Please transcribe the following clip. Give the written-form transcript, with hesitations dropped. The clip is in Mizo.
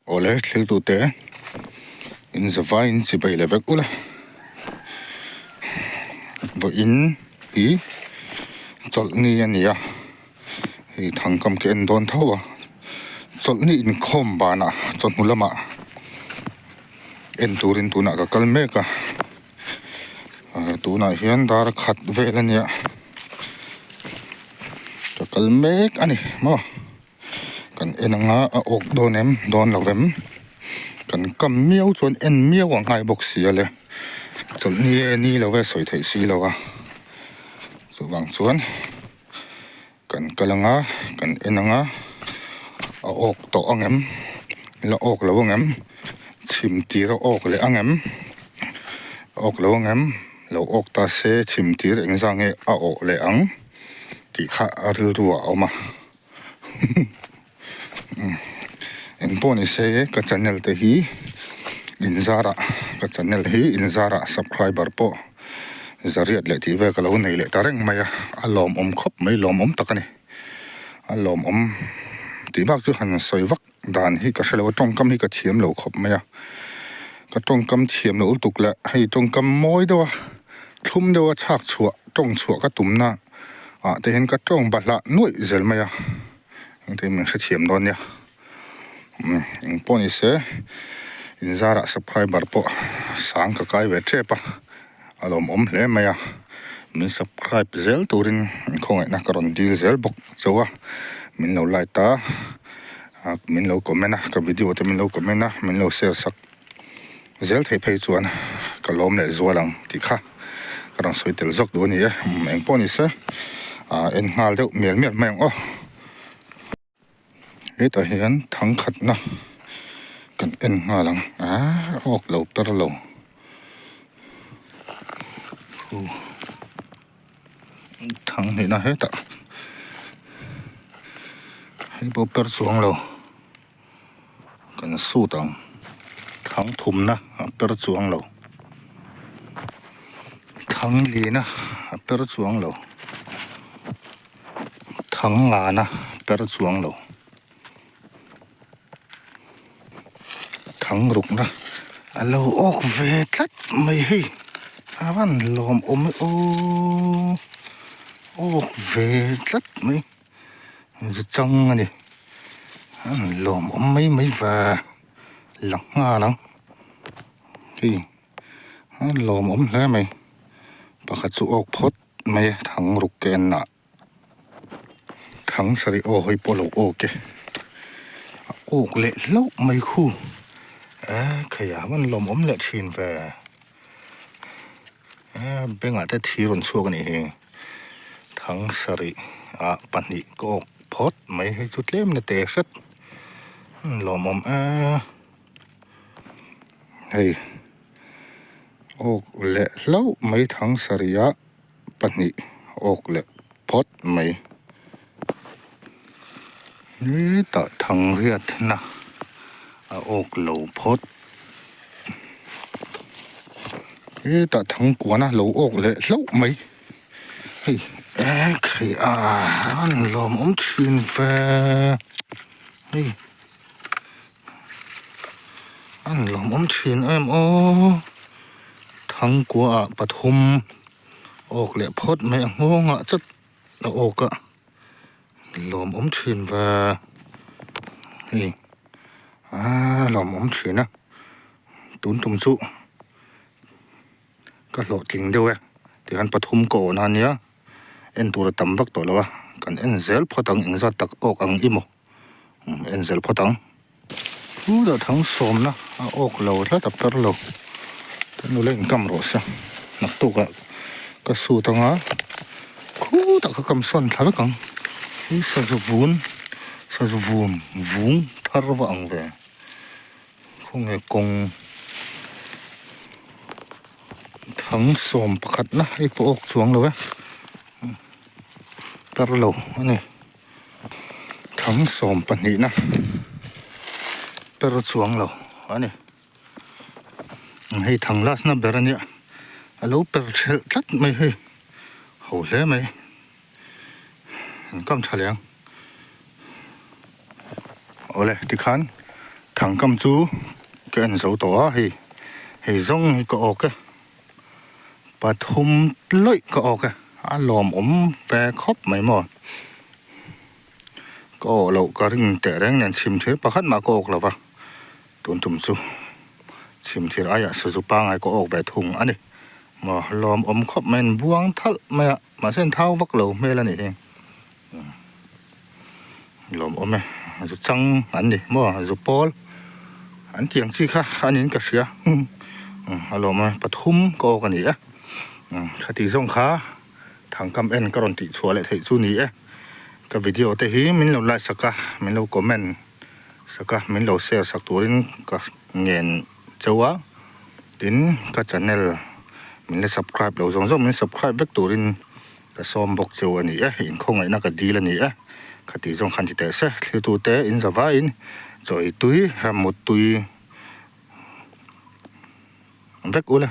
Awle thlirtute in zavaiin chibai leh vek ula vawiin hi chawlhni a ni a hei thangkam ka en dawn tho a chawlhni inkhawm banah chawhnu lamah en turin tunah ka kal mek a tunah hian dar khat vel a nia ka kal mek a ni maw. Kan en anga a awk dawn em dawn lo em kan kam miau chuan en miau ang ngai bawk si a le chawlhni e ni lo e sawi theih si lo a chuvang chuan kan kal anga kan en anga a awk tawh ang em la awk lo ang em chhim tir a awk leh ang em awk lo ang em lo awk ta se chhim tir engzah nge a awh leh ang tih kha a rilru ah a awm a. Eng pawh ni se ka channel te hi in zarah ka channel hi in zarah subscriber pawh zariat leh tih vel ka lo nei leh ta reng mai a a lawmawm khawp mai lawmawm tak a ni a lawmawm tih bak chu han sawi vak dan hi ka hrelo a tawngkam hi ka thiam lo khawp mai a ka tawngkam thiam loh lutuk leh hei tawngkam mawi deuh a thlum deuh a chhak chhuah tawng chhuah ka tumna. ah te hian ka tawng bahlah nuaih zel mai a engtin min hrethiam dawn nia umm eng pawh ni se in zarah subscriber pawh sang ka kai ve tep a a lawmawm hle mai a min subscribe zel turin khawngaihna ka rawn dil zel bawk chauh a min lo like a min lo comment a ka video te min lo comment a min lo share sak. Zel theih phei chuan ka lawm leh zual ang tih kha ka rawn sawi tel zawk duh a ni e. Eng pawh ni se ah en nghal deuh mial mial mai ang aw. Hetah hian thangkhatna kan en nghal ang ah awk lo per lo. Thang hnihna hetah hei pawh per chuang lo. Kan sut ang thang thumna a per chuang lo thang lina a per chuang lo thang ngana per chuang lo thang rukna a lo awk ve tlat mai hei a van lawmawm e aw awk ve tlat mai. Zu chang a ni an lawmawm mai mai va la nghal ang hei a lawmawm hle mai pakhat chu awk phawt mai a thang ruk ka en ah thang sarih aw hei pawh a lo awk e a awk leh hlauh mai khu e khaiah an lawmawm leh thin ve e bengah te thi rawn chhuak a nih hi. Thang sarih ah pahnih ka awk phawt mai hei chu tlem na te hret lawmawm e hei awk leh hlauh mai thang sarih ah pahnih awk leh phawt mai hetah thang riat na a awk lo phawt. Hetah thangkuana lo awk leh hlauh mai hei ek hei a an lawmawm thin ve hei an lawmawm thin em aw thangkuaah pathum awk leh phawt mai a nghawngah chat a awk a lawmawm thin ve hei a lawmawm thin a. Tun tum chu ka hlawhtling deuh e tihian pathum ka awhna ania en tur a tam vak tawh lo a kan en zel phawt ang engzat tak awk ang i maw en zel phawt ang chu thang sawmna a awk lo tlat a per lo te nula in kam rawh se naktuk ah ka suit anga khutah ka kam sawn thla vek ang hei sazu vun sazu vun vung thar va ang ve. Khawnge kawng thang sawm pakhat na hei pawh awk chuang lo e tar lo a ni thang sawm pahnih na per chuang lo a ni hei thang last na ber a nia a lo per thelh tlat mai hei ho hle mai an kam tha leh ang. Awle tikhan. Thangkam chu ka en zo tawh a hei hei zawng hi ka awk e pathum lawih ka awk e a lawmawm ve khawp mai maw ka awh loh ka ring teh reng nen chhim thir pakhat mah ka awk lo va tun tum chu chhim thir aiah sazu pangai ka awk ve thung a ni maw lawmawm khawp mai an buang thalh mai a mahse an thau vak lo hmel a nih hi. Lawmawm e, zu chang an ni maw zu pawl an tih ang chi kha a niin ka hria a lawmawm e pathum ka awk a ni e khati zawng kha thangkam en ka rawn tih chhuah leh theih chu ni e ka video te hi min lo like sak a min lo comment sak a min lo share sak turin ka ngen chauh a tin ka channel min la subscribe lo zawng zawng min subscribe vek turin. Ka sawm bawk cheu a ni e, inkhawngaihna ka dil a ni e, ka tih zawng khan ti teh se, thlirtute in za vaiin chaw ei tui, mut tui vek ula.